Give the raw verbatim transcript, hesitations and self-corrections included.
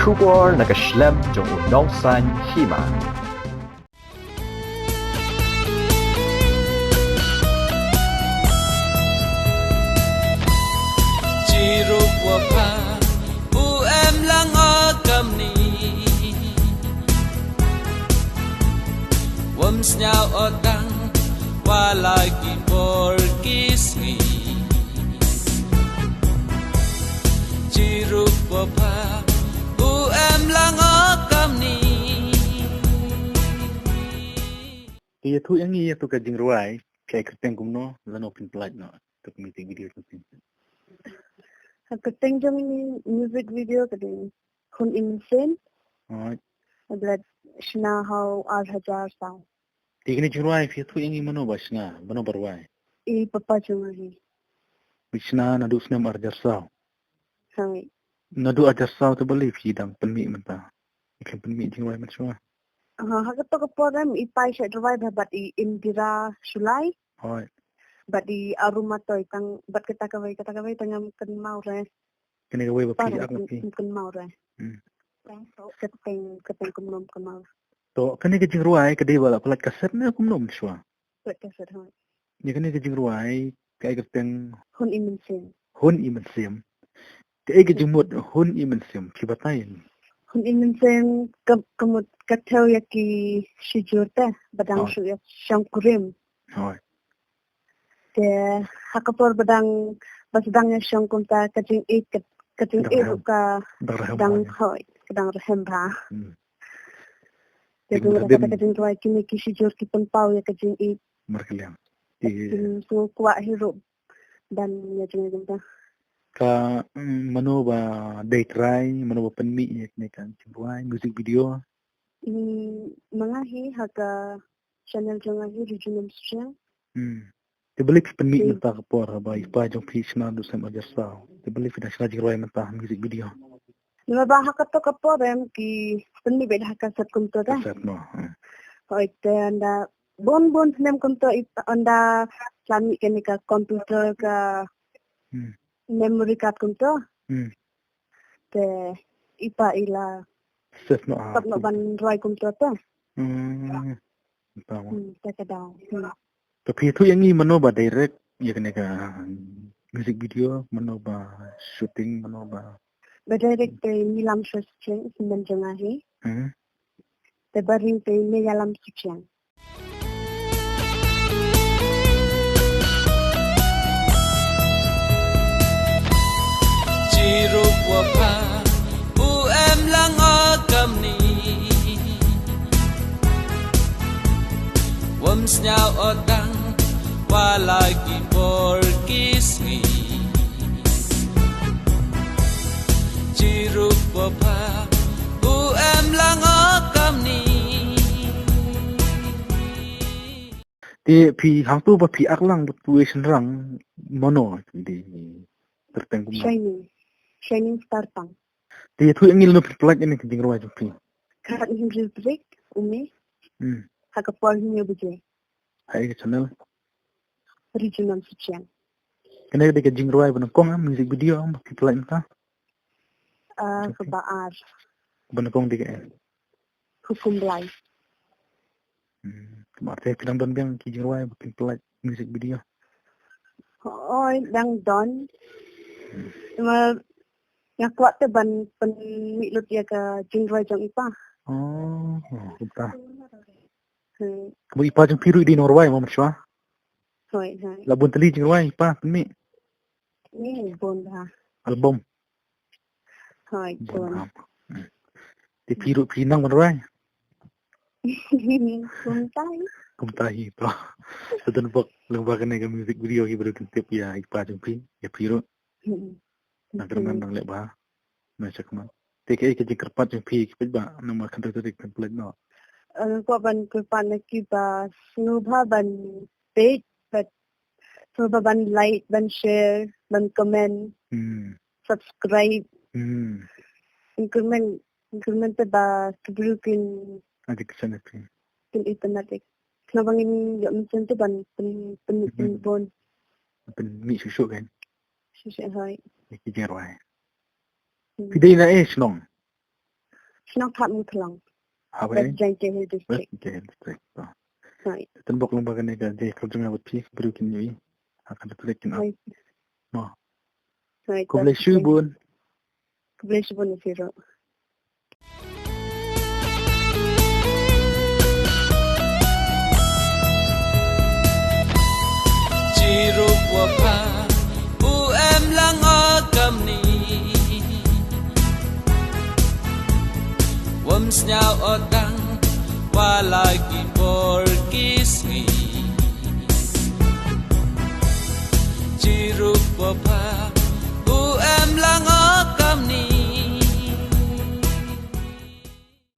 Khubor na ka shlem jong u nongsan hima. Chirup wa pha u em lang o kamni. Wam sñiaw o tang wa la ki por ki sngi. Chirup wa pha u em lang o kamni. Te ïathuh ïa ngi ïa tu ka jingrwai, ka kyrteng kumno, lano phin pynlait noh tu ka music video tu phin. Ka kyrteng jong i music video ka dei Hun i Mynsiem. Hooid. Bad shna ha u ar hajar saw. Te kane jingrwai phi ïathuh ïa ngi mano ba shna, mano ba rwai? I papa jong nga hi. Phi shna naduh snem ar hajar saw. Hooid. Naduh ar hajar saw te balei phi dang pynmih mynta? Phi khlem pynmih jingrwai mynshuwa? Ha, ha kato ka por em i pa i shait rwai bha bad i Indira Shullai. Hooid. Bad i Arum Matoi tang bad kata kawei, kata kawei tang ngam kynmaw re. Kane kawei ba phi Para ak na phi. Ngam kynmaw re. Hmm. Kyrteng, kyrteng kumno ngam kynmaw. To, kane ka jingrwai ka dei ba la pynlait kaset ne kumno mynshuwa? Pynlait kaset, hooid. Ïa kane ka jingrwai, kaei kyrteng? Hun i Mynsiem. Hun i Mynsiem. Kaei ka jingmut Hun i Mynsiem, phi batai. Hun i Mynsiem ka, ka mut ka thew ïa ki shijur te, ba dang Oh. shu ïa shong kurim. Hooid. Te ha ka por ba dang, ba sdang ïa shong kumta ka jingïeit, ka, ka jingïeit Dang ruh ka dang rhem dang bha. Hooid, ka dang rhem bha. Hmm. Te Te kumta ka dei dei ka jingrwai kine ki shijur ki pynpaw ïa ka jingïeit. Markylliang. Te Te kim sngew kwah hi ruh ban ïa jingïeit kumta. Ka, mm, mano ba dei trai, mano ba pynmih ïa kane ka jingrwai, music video? Mm, ma nga hi ha ka channel jong nga hi Ri Junom Suchiang. Hmm. Te balei phi pynmih Hmm. mynta ka por ba i pa jong phi shna naduh snem ar hajar saw. Te balei phi dang shna jingrwai mynta music video? Namar ba ha kato ka por em ki pynmih beit ha kaset kumto te. Kaset mo. Hmm. Hooid te ynda bun bun snem kumto i pa ynda la mih kane ka computer ka Hmm. memory card kumto. Hmm. Te i pa i la Save noh, ah, save noh ban rwai kumto te. Hmm. Te ka daw. Hmm. Te phi ïathuh ïa ngi mano ba direct ïa kane ka music video, mano ba shooting, mano ba Ba direct te Nilam Suchiang, i kynmen jong nga hi. Hmm. Te ba ring te Nialam Suchiang. Chirup wa pha u em lang o kamni. Wam sñiaw o tang wa la ki por ki sngi. Chirup wa pha u em lang o kamni. Te phi hangto ba phi ak lang bad uwei shynrang mano, te kyrteng kumno? Shining. Shining Star Pang. Te ïathuh ïa ngi lano phi pynlait ïa kane ka jingrwai jong phi? Khathynñiew tarik u May. Hmm. Ha ka por hynñiew baje. Ha ka channel? Ri Junom Suchiang. Kane ka dei ka jingrwai ba nyngkong, ah, music video, ah, ba phi pynlait mynta? Ah, kaba ar. Ba nyngkong dei ka, eh? Hukum Blai. Hmm, kumta te phi dang don biang ki jingrwai ba phin pynlait music video? Hooid, dang don. Hmm. Namar nga kwah te ban pynmih lut ïa ka jingrwai jong i pa. Oh, oh, kumta. Hmm. Kumba i pa jong phi ruh i dei nongrwai mo mynshuwa? Hooid, hooid. La bun tylli jingrwai i pa pynmih? Ni bun bha. Album? Hooid, bun. Bun bha. Hmm. Te phi ruh phi nang ban rwai? Kumta hi. Kumta hi to. Te don bok lyngba kane ka music video hi ba kin tip ïa i pa jong phi, ïa phi ruh. Hmm. Nang kyrmen nang leh bha. Nang shakmat. Te kaei ka jingkyrpad jong phi ki paidbah, namar khatar tarik kan pynlait noh? Eh, kwah ban kyrpad na ki ba sngewbha ban peit, bad sngewbha ban like, ban share, ban comment, Hmm. subscribe. Hmm. Kyrmen, kyrmen te ba ki briew kin Adik sana phi. Kin ïeit na te. Khnang ba ngin ïoh mynsiem te ban pyn, pyn, Hmm. pynbun. Pynmih shuh shuh kan. Shisha hooid. Ïa ki jingrwai. Hmm. Phi dei na ei shnong? Chnong Thadmuthlong. Ha West Jaintia Hills District. West Jaintia Hills District. Hoi. Tang bok lang ba kane ka jingïakren jong nga bad phi, briew kin ïohi. Ha ka district kin. Hoi. Mo. Hoi. Khublei shibun. Khublei shibun ïa phi ruh. Chirup wa pha u em lang o kamni. Wam sñiaw o tang wa lagi